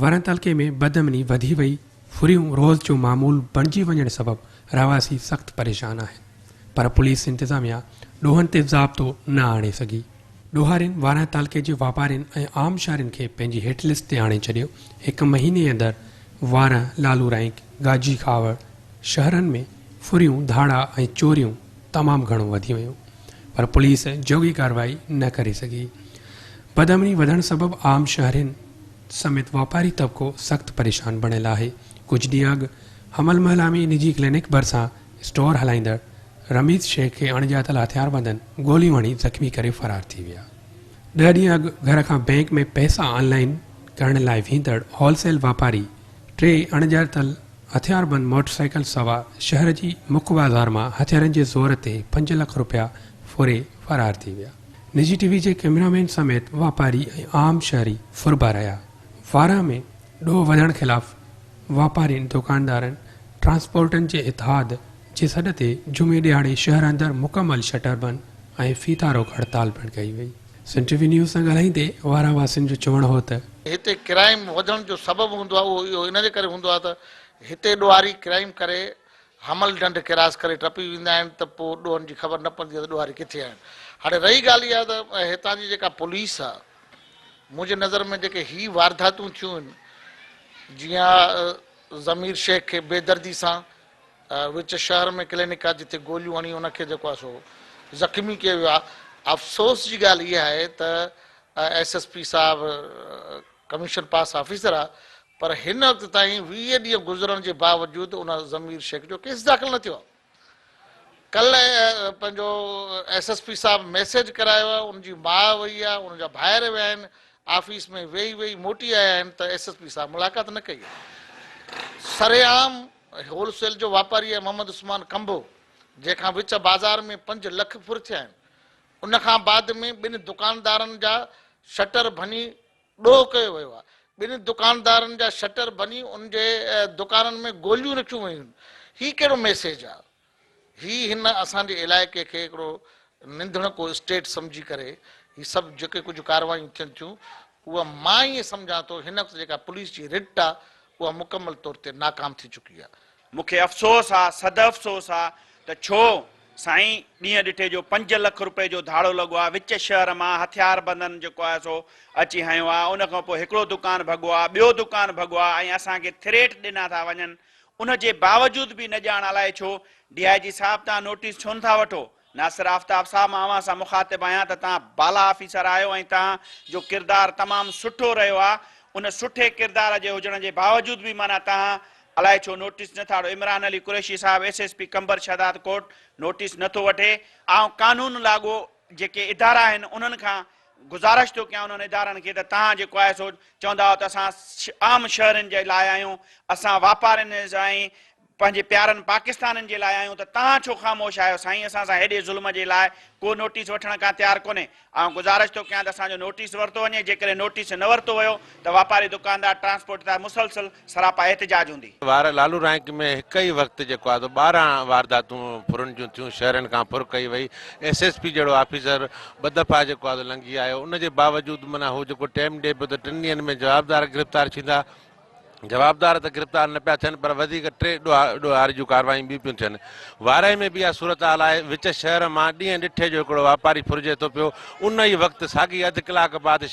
وارهه تعلقي ۾ بدامني وڌي وئي، ڦريون روز جو معمول بڻجي وڃڻ سبب رهواسي سخت پريشان آهن پر پوليس انتظاميا ڏوهن تي ضابطو نه آڻي سگهي. ڏوهارين وارهه تعلقي جي واپارين ۽ عام شهرين کي پنهنجي هٽ لسٽ تي آڻي ڇڏيو، هڪ مهيني اندر وارهه، لالو رائنڪ، گاجي کهاوڙ شهرن ۾ ڦريون، ڌاڙا ۽ چوريون تمام گهڻو وڌي ويون پر پوليس جوڳي ڪارروائي نه ڪري سگهي. بدامني وڌڻ سبب عام شهرين سميت واپاري طبقو سخت پريشان بڻيل آهي. ڪجهه ڏينهن اڳ حمل محلا ۾ نجي ڪلينڪ ڀرسان اسٽور هلائيندڙ رميز شيخ کي اڻڄاتل هٿياربندن گوليون هڻي زخمي ڪري فرار ٿي ويا. ڏهه ڏينهن اڳ گهر کان بئنڪ ۾ پئسا آن لائين ڪرڻ لاء ويندڙ هول سيل واپاري ٽي اڻڄاتل هٿياربند موٽرسائيڪل سوار شهر جي مک بازار مان هٿيارن جي زور تي پنج لک رپيا ڦري فرار ٿي ويا. نجي ٽي وي جي ڪئميرا مين سميت واپاري ۽ عام شهري ڦربا رهيا. وارهه ۾ ڏوهه وڌڻ خلاف واپارين، دوڪاندارن، ٽرانسپورٽن جي اتحاد جي سڏ تي جمعي ڏهاڙي شهر اندر مڪمل شٽر بند ۽ ڦيٿا روڪ هڙتال پڻ ڪئي وئي. سنڌ ٽي وي نيوز سان ڳالهائيندي وارهه واسين جو چوڻ هو ته. هتي ڪرائيم وڌڻ جو سبب هوندو آهي اهو اهو ان جي ڪري هوندو آهي ته هتي ڏوهاري ڪرائيم ڪري حمل ڍنڍ ڪراس ڪري ٽپي ويندا آهن ته پوء ڏوهن جي خبر نه پوندي آهي ته ڏوهاري ڪٿي آهن. هاڻي رهي ڳالهه اها ته هتان جي جيڪا پوليس آهي منهنجي نظر ۾ جيڪي هي وارڌاتون ٿيون آهن جيئن ضمير شيخ کي بيدردي سان وچ شهر ۾ ڪلينڪ آهي جتي گوليون هڻي ان کي جيڪو آهي سو زخمي ڪيو ويو آهي افسوس جي ڳالهه اها آهي ته ايس ايس پي صاحب ڪميشن پاس آفيسر آهي پر هن وقت تائين 20 ڏينهن گذرڻ جي باوجود ان ضمير شيخ جو ڪيس داخل نه ٿيو آهي ڪلهه پنهنجو ايس ايس پي صاحب ميسيج ڪرايو آهي ان جي ماء وئي آهي ان جا ڀائر ويا آهن آفيس ۾ ويهي ويهي موٽي آيا آهن ته ايس ايس پي صاحب ملاقات نه ڪئي آهي سرعام هول سيل جو واپاري آهي محمد عثمان ڪمبو جنهن کان وچ بازار ۾ 5 لک ڦر ٿيا آهن ان کان بعد ۾ ٻن دڪاندارن جا شٽر ڀڃي ڏوهه ڪيو ويو آهي، ٻن دڪاندارن جا شٽر ڀڃي ان جي دڪانن ۾ گوليون رکيون ويون آهن، هي ڪهڙو ميسيج آهي، هي هن اسان جي علائقي کي هڪڙو ننڌڻڪو اسٽيٽ سمجهي ڪري هي سڀ جيڪي ڪجهه ڪارروايون ٿين ٿيون اها مان ائين سمجهان ٿو هن وقت جيڪا پوليس جي رٽ آهي اها مڪمل طور تي ناڪام ٿي چڪي آهي. مون کي افسوس آ صد افسوس آ ته ڇو سائين ڏينهن ڏٺي جو پنج لک روپئي جو ڌاڙو لڳو آ وچ شهر مان هٿياربندن جيڪو آهي سو اچي هنيو آ ان کان پوء هڪڙو دڪان ڀڳو آ ٻيو دڪان ڀڳو آ ۽ اسان کي ٿريٽ ڏنا ٿا وڃن ان جي باوجود به نه ڄاڻ الائي ڇو ڊي I جي صاحب تان نوٽيس ڇو نٿا وٺو ناصر آفتاب صاحب مان اوهان سان مخاطب آهيان ته توهان بالا آفيسر آهيو ۽ توهان جو ڪردار تمام سٺو رهيو آهي ان سٺي ڪردار جي هجڻ جي باوجود به معنيٰ توهان الائي ڇو نوٽيس نه ٿا وٺو عمران علي قريشي صاحب S S P Qambar Shahdadkot notice نه ٿو وٺي آئون قانون لاڳو جيڪي ادارا آهن انهن کان گذارش ٿو ڪيان انهن ادارن کي ته توهان جيڪو آهي سو چوندا آهيو ته اسان عام شهرين جي لاء آهيون اسان واپارين ۽ پنهنجي پيارن پاڪستانين جي لاء آهيون ته توهان ڇو خاموش آهيو سائين اسان سان هيڏي ظلم جي لاء ڪو نوٽيس وٺڻ کان تيار ڪونهي آئون گذارش ٿو ڪيان ته اسان جو نوٽيس ورتو وڃي جيڪڏهن نوٽيس نه ورتو ويو ته واپاري دڪاندار ٽرانسپورٽ تي مسلسل سراپا احتجاج هوندي. وارهه لالو رائنڪ ۾ هڪ ئي وقت جيڪو آهي سو 12 وارداتون ڦرن جون ٿيون شهرين کان ڦر ڪئي وئي ايس ايس پي جهڙو آفيسر ٻه دفعا جيڪو آهي سو لنگهي آيو ان جي باوجود معنيٰ هو جيڪو ٽيم ڏئي پيو ته ٽن ڏينهن ۾ جوابدار گرفتار ٿيندا جوابدار ته گرفتار نه پيا ٿين پر وڌيڪ ٽي ڏوهاري جون ڪارروايون به پيون ٿين. وارهه ۾ به اها صورتحال آهي، وچ شهر مان ڏينهن ڏٺي جو هڪڙو واپاري ڦرجي ٿو پيو، ان ئي وقت ساڳي اڌ ڪلاڪ بعد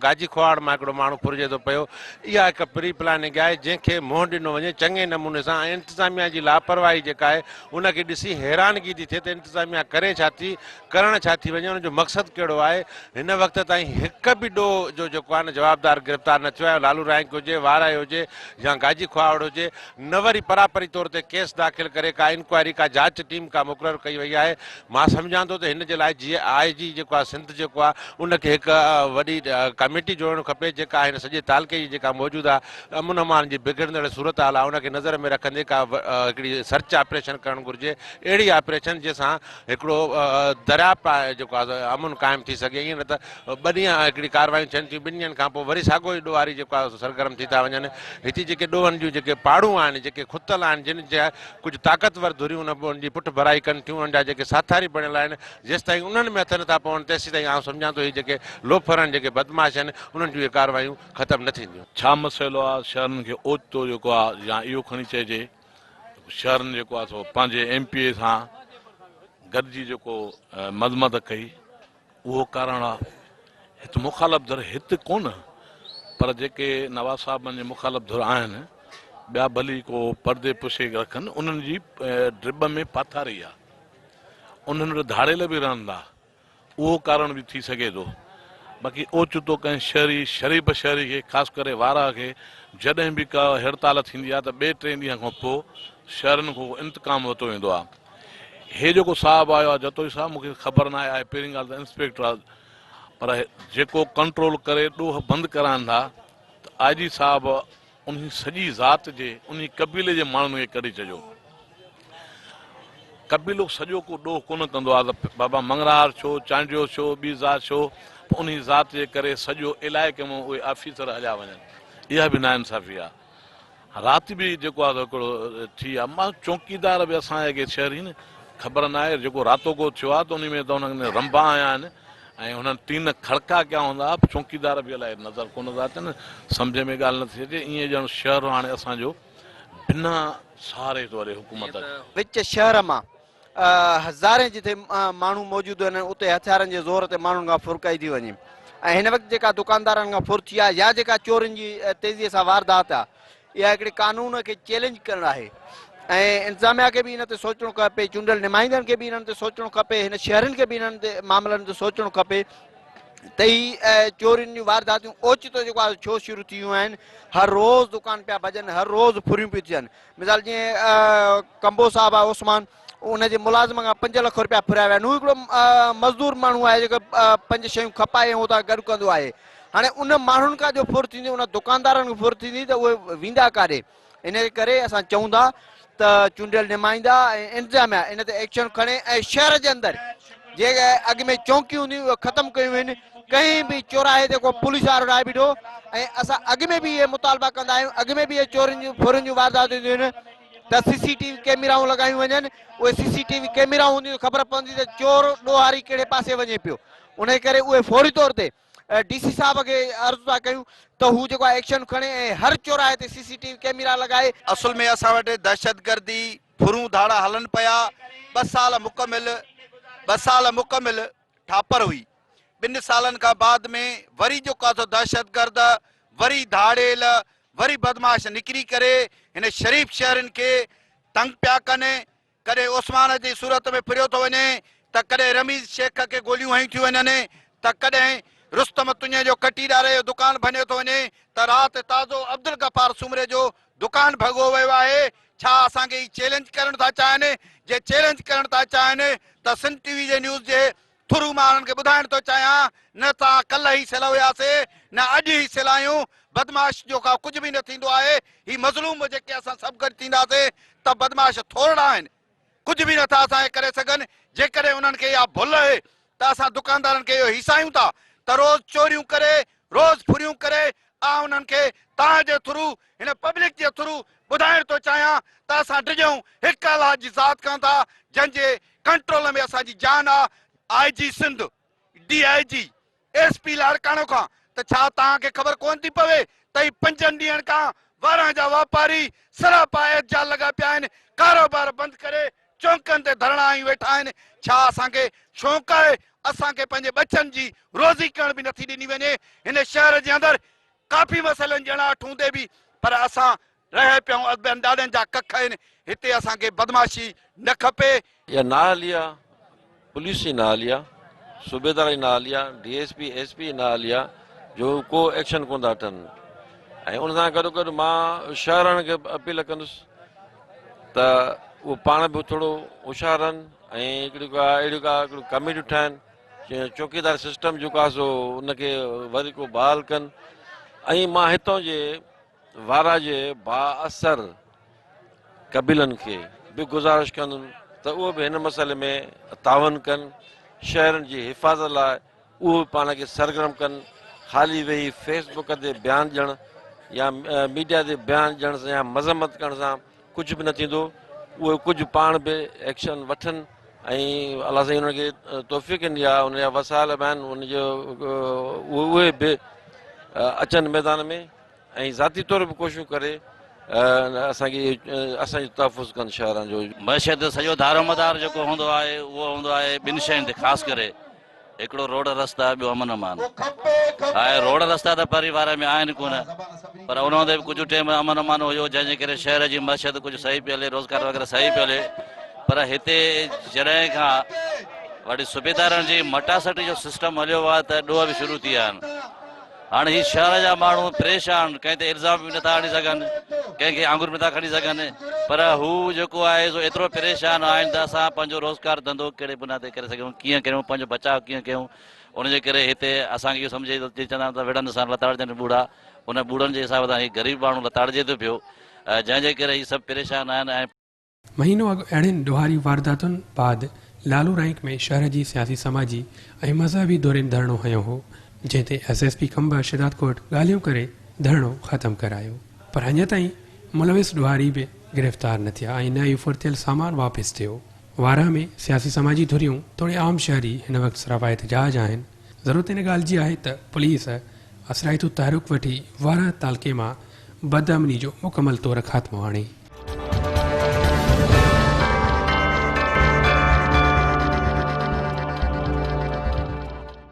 گاجي کوهاڙ مان هڪڙو ماڻهو ڦرجي ٿو پيو. اها هڪ پري پلاننگ آهي، جنهن کي منهن ڏنو وڃي چڱي نموني سان ۽ انتظاميا جي لاپرواهي جيڪا آهي ان کي ڏسي حيرانگي ٿي ٿئي ته انتظاميا ڪري ڇا ٿي، ڪرڻ ڇا ٿي وڃي ان جو مقصد ڪهڙو آهي هن وقت تائين هڪ به ڏوهه جو جيڪو آهي نه جوابدار گرفتار نه ٿيو آهي لالو رائنڪ هجي وارهه هجي يا گاجي کهاوڙ هجي نه وري پراپري طور تي ڪيس داخل ڪري ڪا انڪوائري ڪا جاچ ٽيم ڪا مقرر ڪئي وئي آهي مان سمجهان ٿو ته هن جي لاء جي آء جي جيڪو آهي سنڌ جيڪو آهي ان کي هڪ وڏي ڪميٽي جوڙڻ کپي جيڪا هن سڄي تعلقي جي جيڪا موجوده امن امان جي بگڙندڙ صورتحال آهي ان کي نظر ۾ رکندي ڪا هڪڙي سرچ آپريشن ڪرڻ گهرجي اهڙي آپريشن جنهن سان هڪڙو درياء پائي جيڪو آهي سو امن قائم ٿي سگهي ائين نه ته ٻه ڏينهن هڪڙي ڪارروايون ٿين ٿيون ٻن ڏينهن کان پوء وري ساڳيو ئي ڏوهاري جيڪو آهي سو سرگرم ٿي ٿا وڃن هتي جيڪي ڏوهن جون جيڪي پاڙون آهن، جيڪي کتل آهن، جن جا ڪجهه طاقتور ڌريون انهن جي پٺ ڀرائي ڪن ٿيون، انهن جا جيڪي ساٿاري بڻيل آهن، جيستائين انهن ۾ هٿ نٿا پون، تيسيتائين آئون سمجهان ٿو هي جيڪي لوفر آهن، جيڪي بدمعاش آهن، انهن جون اهي ڪارروايون ختم نه ٿينديون. ڇا مسئلو آ شهرن کي اوچتو جيڪو آ يا اهو کڻي چئجي ته شهرن جيڪو آ سو پنهنجي ايم پي اي سان گڏجي جيڪو مذمت ڪئي اهو ڪارڻ آ هت مخالف ڌر هت ڪونه پر جيڪي نواز صاحب جي مخالف ڌر آهن ٻيا ڀلي ڪو پردي پشي رکن انهن جي ڊرٻ ۾ پاٿاري آ انهن وٽ ڌاڙيل به رهن ٿا اهو ڪارڻ به ٿي سگهي ٿو. باقي اوچتو ڪنهن شهري، شريف شهري کي خاص ڪري وارهه کي جڏهن به ڪا هڙتال ٿيندي آهي ته ٻئي ٽئين ڏينهن کان پوء شهرين کان انتقام ورتو ويندو آهي. هي جيڪو صاحب آيو آهي جتوئي صاحب مون کي خبر ناهي آهي پهرين ڳالهه ته انسپيڪٽر آهي پر جيڪو ڪنٽرول ڪري ڏوهه بند ڪرائن ٿا ته آء جي صاحب انهي سڄي ذات جي انهي قبيلي جي ماڻهن کي ڪڍي ڇڏيو. قبيلو سڄو ڪو ڏوهه ڪونه ڪندو آهي ته بابا مڱڻهار ڇو، چانڊيو ڇو، ٻي ذات ڇو، پر انهي ذات جي ڪري سڄو علائقي مان اهي آفيسر هليا وڃن اها به ناانصافي آهي. رات به جيڪو آهي سو هڪڙو ٿي آهي مان چونڪيدار به اسان جا ڪي شهري آهن خبر ناهي جيڪو راتوڪو ٿيو آهي ته انهي ۾ ته انهن رنبا هنيا آهن ۽ هنن ٽين کڙڪا ڪيا هوندا، چونڪيدار به الائي نظر ڪونه ٿا اچن، سمجهه ۾ ڳالهه نٿي اچي، ائين ڄڻ شهر هاڻي اسان جو بنا سهاري ٿو هلي، حڪومت. وچ شهر مان هزارين جتي ماڻهو موجود آهن اتي هٿيارن جي زور تي ماڻهن کان ڦر ڪئي ٿي وڃي ۽ هن وقت جيڪا دڪاندارن کان ڦر ٿي آهي يا جيڪا چورين جي تيزي سان واردات آهي اها هڪڙي قانون کي چئلينج ڪرڻ آهي ۽ انتظاميا کي به ان تي سوچڻو کپي، چونڊيل نمائندن کي به انهن تي سوچڻو کپي، هن شهرين کي به انهن تي معاملن تي سوچڻو کپي ته هي چورين جون وارداتيون اوچتو جيڪو آهي ڇو شروع ٿي ويون آهن، هر روز دڪان پيا ڀڄن، هر روز ڦريون پيون ٿين، مثال جيئن ڪمبو صاحب آهي عثمان ان جي ملازم کان 5 لک روپيا ڦريا ويا آهن، هو هڪڙو مزدور ماڻهو آهي جيڪو 5 شيون کپائي ۽ اتان گڏ ڪندو آهي، هاڻي ان ماڻهن کان جو ڦر ٿيندي ان دڪاندارن کان ڦر ٿيندي ته اهي ويندا ڪاڏي؟ ان ڪري اسان چئون ٿا ته چونڊيل نمائندا ۽ انتظاميا ان تي ايڪشن کڻي ۽ شهر جي اندر جيڪي اڳ ۾ چونڪيون هونديون اهي ختم ڪيون وڃن، ڪنهن به چوراهي تي ڪو پوليس وارو ناهي بيٺو ۽ اسان اڳ ۾ به اهي مطالبا ڪندا آهيون، اڳ ۾ به اهي چورين جون ڦرين جون وارداتون ٿينديون آهن ته سي سي ٽي وي ڪيميرائون لڳايون وڃن، اهي سي سي ٽي وي ڪيميرائون هونديون ته خبر پوندي ته چور ڏوهاري ڪهڙي پاسي وڃي پيو، انهي ڪري اهي فوري طور تي ڊي سي صاحب کي عرض ٿا ڪيون ته هو جيڪو آهي ايڪشن کڻي ۽ هر چوراهي تي سي سي ٽي وي ڪيميرا لڳائي. اصل ۾ اسان وٽ دهشتگردي ڦرون ڌاڙا هلن پيا، ٻه سال مڪمل ٻه سال مڪمل ٺاپر هئي، ٻن سالن کان بعد ۾ وري جيڪو آهي سو دهشتگرد وري ڌاڙيل وري بدمعاش نڪري ڪري هن شريف شهرين کي تنگ پيا ڪن، ڪڏهن عثمان جي صورت ۾ ڦريو ٿو وڃي ته ڪڏهن رميز شيخ کي گوليون هنيون ٿيون وڃن ته ڪڏهن رستم تڃي جو ڪٽي ڏاري جو دڪان ڀڃيو ٿو وڃي ته رات تازو عبدالغفار سومري جو دڪان ڀڳو ويو آهي ڇا اسان کي هي چئلينج ڪرڻ ٿا چاهين جي چئلينج ڪرڻ ٿا چاهين ته سنڌ ٽي وي جي نيوز جي ٿرو مان انهن کي ٻڌائڻ ٿو چاهيان نه ته ڪلهه هي سل هياسي نه اڄ هي سل آهيون بدمعاش جو ڪا ڪجهه به نه ٿيندو آهي هي مظلوم جيڪي اسان سڀ گڏ ٿينداسي ته بدمعاش ٿورڙا آهن ڪجهه به نٿا اسان کي ڪري سگهن جيڪڏهن انهن کي اها ڀل اهي ته اسان دڪاندارن کي اهو هيسايون ٿا ته روز چوريون ڪري روز ڦريون ڪري آء انهن کي توهان جي ٿرو هن پبلڪ جي ٿرو ٻڌائڻ ٿو چاهيان ته اسان ڊڄون هڪ الله جي ذات کان ٿا جنهن جي ڪنٽرول ۾ اسان جي جان آ، I G Sindh, D I G, S P Larkana کان ته ڇا توهان کي خبر ڪونه ٿي پوي ته هي پنجن ڏينهن کان وارهن جا واپاري سراپا احتجاج لڳا پيا آهن، ڪاروبار بند ڪري چونڪن تي ڌرڻا هنيون ويٺا آهن، ڇا اسان کي شونق آهي، اسان کي پنهنجي ٻچن جي روزي ڪرڻ به نٿي ڏني وڃي، هن شهر جي اندر ڪافي مسئلن جي اڻاٺ هوندي به پر اسان رهي پيا آهيون، ابن ڏاڏن جا ڪک آهن، هتي اسان کي بدمعاشي نه کپي. اها نااهلي آ، پوليس جي نااهلي آ، صوبيدار جي نااهلي آ، D S P, S P جي نااهلي آ جو ڪو ايڪشن ڪونه ٿا وٺن ۽ ان سان گڏو گڏ مان شهرن کي به اپيل ڪندس ته اهو پاڻ به ٿورو هوشيار رهن ۽ هڪڙي ڪا اهڙي ڪا هڪڙي ڪميٽيون ٺاهن جيئن چوڪيدار سسٽم جيڪو آ سو ان کي وري ڪو بحال ڪن ۽ مان هتان جي وارهه جي بااثر قبيلن کي به گذارش ڪندم ته اهو به هن مسئلي ۾ تعاون ڪن، شهرن جي حفاظت لاء اهو به پاڻ کي سرگرم ڪن، خالي ويهي فيس بڪ تي بيان ڏيڻ يا ميڊيا تي بيان ڏيڻ سان يا مذمت ڪرڻ سان ڪجهه به نه ٿيندو اهي ڪجهه پاڻ به ايڪشن وٺن ۽ الله سائين انهن کي توفيق ڏني آهي ان جا وسائل به آهن ان جو اهي به اچن ميدان ۾ ۽ ذاتي طور به ڪوششون ڪري اسان کي اسان جو تحفظ ڪن شهرن جو. معيشت جو سڄو دارومدار جيڪو هوندو آهي اهو هوندو آهي ٻن شين تي خاص ڪري هڪڙو روڊ رستا ٻيو امن امان. هاڻي روڊ رستا ته پري واري ۾ آهن ڪونه پر ان هوندي به ڪجهه ٽيم امن امان هيو جنهن جي ڪري شهر جي معيشت ڪجهه صحيح پئي هلي روزگار وغيره صحيح پيو هلي پر هتي جڏهن کان وري صوبيدارن جي مٽاسٽي جو سسٽم هليو آهي ته ڏوهه به شروع ٿي ويا آهن. هاڻي هي شهر جا ماڻهو پريشان ڪنهن تي الزام به نٿا هڻي سگهن ڪنهن کي آڱر به نٿا کڻي سگهن پر هو جيڪو آهي سو ايترو پريشان آهن ته اسان پنهنجو روزگار ڌنڌو ڪهڙي بنياد تي ڪري سگهون ڪيئن ڪريون پنهنجو بچاء ڪيئن ڪيون ان جي ڪري هتي اسان کي اهو سمجهي ٿو چوندا آهن ته وڙهن سان لتاڙجن ٻوڙا ان ٻوڙن جي حساب سان هي غريب ماڻهو لتاڙجي ٿو پيو جنهن جي ڪري هي سڀ پريشان آهن ۽ مهينو اڳ اهڙين ڏوهاري وارداتن بعد لالو رائنڪ ۾ شهر جي سياسي سماجي ۽ مذهبي ڌرين ڌرڻو هنيو هو جنهن تي S S P Qambar Shahdadkot ڳالهيون ڪري ڌرڻو ختم ڪرايو پر اڃا تائين ملوث ڏوهاري به گرفتار نه ٿيا ۽ نه ئي ڦر ٿيل سامان واپس ٿيو. وارهه ۾ سياسي سماجي ڌريون توڙي عام شهري هن وقت سراپا احتجاج آهن ضرورت ان ڳالهه جي آهي ته پوليس اثرائتو تحرڪ وٺي وارهه تعلقي مان بدامني جو مڪمل طور خاتمو آڻي.